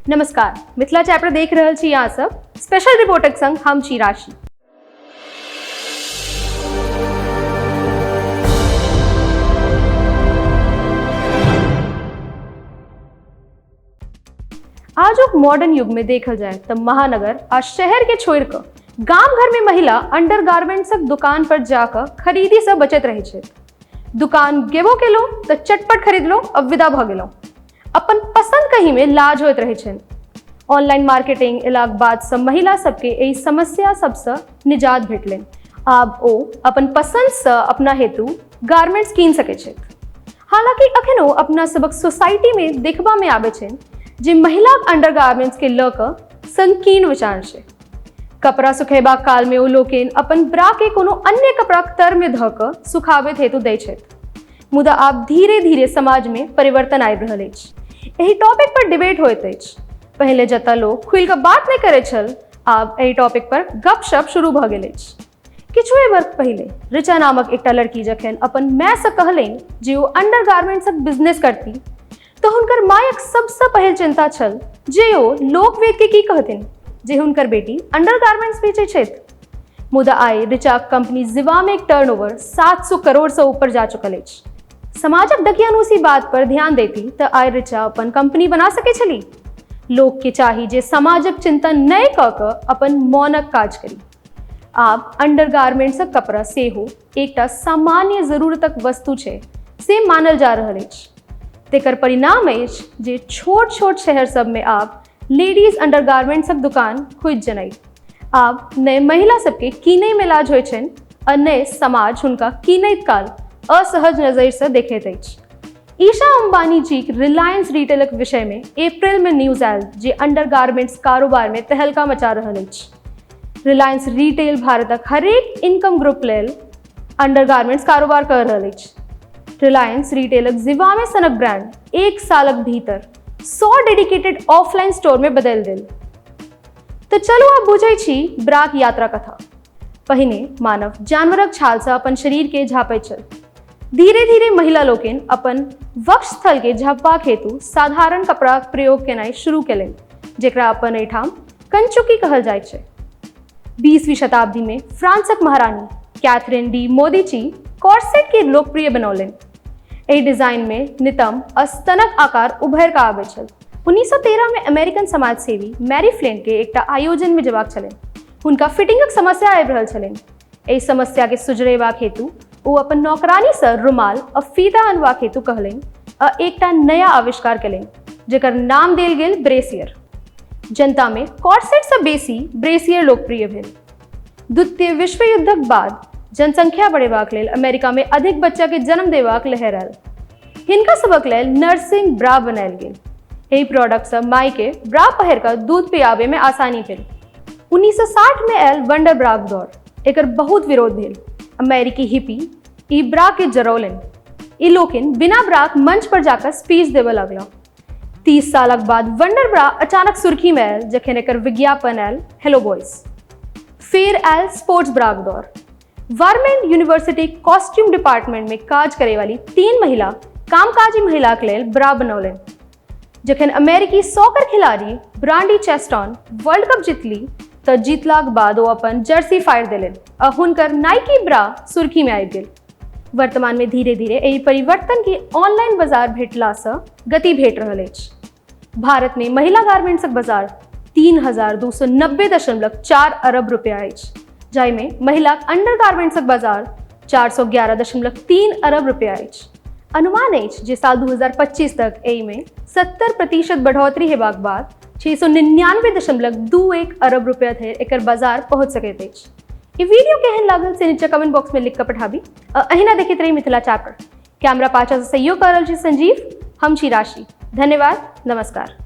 नमस्कार, मिथिला चैप्टर देख रहल छी अहाँ सब। स्पेशल रिपोर्टक संग हम छी राशि। आजुक मॉडर्न युग में देखल जाय तऽ महानगर आ शहर के छोड़ि कऽ गाम घर में महिला अंडरगारमेंट्सक दुकान पर जाकऽ खरीदी से बचैत रहै छथि। दुकान गेबो केलहुँ तऽ चटपट खरीदलहुँ आ विदा भऽ गेलहुँ। अपन पसंद कही में लाज होइत रहै छनि। ऑनलाइन मार्केटिंग एलाक बाद से महिला सबके एहि समस्या सबसँ निजात भेटलनि। आब ओ अपन पसंद से अपना हेतु गारमेंट्स कीन सकै छथि। हालांकि अखनो अपना सबक सोसाइटी में देखबा में आबै छनि जे महिलाक अंडरगारमेंट्स के लऽ कऽ संकीर्ण विचार छै। कपड़ा सुखेबाक काल में ओ लोकनि अपन ब्रा के कोनो अन्य कपड़ाक तर में धऽ कऽ सुखाबैत हेतु दै छथि। मुदा आब धीरे धीरे समाज में परिवर्तन आबि रहल अछि। एहि टॉपिक पर डिबेट होइत अछि। पहिले जतऽ लोक खुलि कऽ बात नहि करैत छल, आब एहि टॉपिक पर गपशप शुरू भऽ गेल अछि। किछुए वर्ष पहिले ऋचा नामक एकटा लड़की जखन अपन मायसँ कहलनि जे ओ अंडरगारमेंट्सक बिजनेस करती, तऽ हुनकर मायक सबसँ पहिल चिंता छल जे ओ लोकवेद के की कहथिन जे हुनकर बेटी अंडरगारमेंट्स बेचै छथि। मुदा आइ ऋचाक कंपनी जिवामेक टर्नओवर 700 करोड़ सँ ऊपर जा चुकल अछि। समाजक दकियानूसी बात पर ध्यान दैती तऽ आइ ऋचा अपन कंपनी बना सकै छली। लोक के चाही जे समाजक चिंता नहि कऽ कऽ अपन मौनक काज करी। आब अंडरगारमेंट्सक कपड़ा सेहो एकटा सामान्य जरूरतक वस्तु छै से मानल जा रहल अछि। तेकर परिणाम अछि जे छोट छोट शहर सबमे आब लेडीज अंडरगारमेंट्सक दुकान खुजि जेनाइ। आब ने महिला सबके कीनैमे लाज होइ छनि आ ने समाज हुनका कीनैत काल असहज नजरिसँ देखैत अछि। ईशा अंबानी जीक रिलायंस रिटेलक विषयमे अप्रैलमे न्यूज आयल जे अंडरगारमेंट्स कारोबारमे तहलका मचा रहल अछि। रिलायंस रिटेल भारतक हरेक इनकम ग्रुप लेल अंडरगारमेंट्स कारोबार कऽ रहल अछि। रिलायंस रिटेलक जिवामे सनक ब्रांड एक सालक भीतर 100 डेडिकेटेड ऑफलाइन स्टोरमे बदलि देल। तऽ चलू आब बुझै छी ब्राक यात्रा कथा। पहिने मानव जानवरक छालसँ अपन शरीरके झाँपैत छल। धीरे धीरे महिला लोकनि अपन वक्षस्थलके झँपबाक हेतु साधारण कपड़ाक प्रयोग केनाइ शुरू केलनि, जेकरा अपन एहिठाम कंचुकी कहल जाइत छै। 20वीं शताब्दी में फ्रांसक महारानी कैथरीन डी मोदिची कॉर्सेट के लोकप्रिय बनौलनि। एहि डिजाइन में नितंब आ स्तनक आकार उभरि कऽ आबैत छल। 1913 में अमेरिकन समाजसेवी मैरी फ्लिंट के एकटा आयोजन में जेबाक छलनि। हुनका फिटिंगक समस्या आबि रहल छलनि। एहि समस्या के सुझरेबाक हेतु ओ अपन नौकरानीसँ रुमाल आ फीता अनबाक हेतु कहलनि आ एकटा नया आविष्कार केलनि, जकर नाम देल गेल ब्रेसियर। जनता में कॉर्सेटसँ बेसी ब्रेसियर लोकप्रिय भेल। द्वितीय विश्व युद्धक बाद जनसंख्या बढ़ेबाक लेल अमेरिका में अधिक बच्चा के जन्म देबाक लहर आयल। हिनका सबक लेल नर्सिंग ब्रा बनायल गेल। एहि प्रोडक्टसँ माय के ब्रा पहिर कऽ दूध पियाबे में आसानी भेल। 1960 में आयल वंडर ब्राक दौर। एकर बहुत विरोध भेल। अमेरिकी हिपी ई ब्रा के जरौलनि। ई लोकनि बिना ब्राक मंच पर जाकऽ स्पीच देबऽ लगला। 30 सालक बाद वंडर ब्रा अचानक सुर्खी में आयल जखन एकर विज्ञापन आयल हेलो बॉयज। फेर आयल स्पोर्ट्स ब्राक दौर। वर्मेंट यूनिवर्सिटी कॉस्ट्यूम डिपार्टमेंट में काज करे वाली 3 महिला कामकाजी महिलाक लेल ब्रा बनौलनि। जखन अमेरिकी सॉकर खिलाड़ी ब्रांडी चेस्टॉन वर्ल्ड कप जीतली तऽ जीतलाक बाद ओ अपन जर्सी फाड़ि देलनि आ हुनकर नाइकी ब्रा सुर्खी में आबि गेल। वर्तमान में धीरे धीरे एहि परिवर्तन के ऑनलाइन बाजार भेटलासँ गति भेट रहल अछि। भारत में महिला गारमेंट्सक बाजार 3,290.4 अरब रुपया अछि, जाहिमे महिलाक अंडरगारमेंट्सक बाजार 411.3 अरब रुपया अछि। अनुमान अछि जे साल 2025 तक एहिमे 70% बढ़ोतरी हेबाक बाद 699.21 अरब रुपया धरि एकर बाजार पहुँच सकैत अछि। ई वीडियो केहन लागल से नीचे कमेंट बॉक्स में लिख कऽ पठाबी। अहिना देखैत रही मिथिला चैप्टर। कैमरा पाछा से सहयोग कर रहल छी संजीव, हम छी राशि। धन्यवाद, नमस्कार।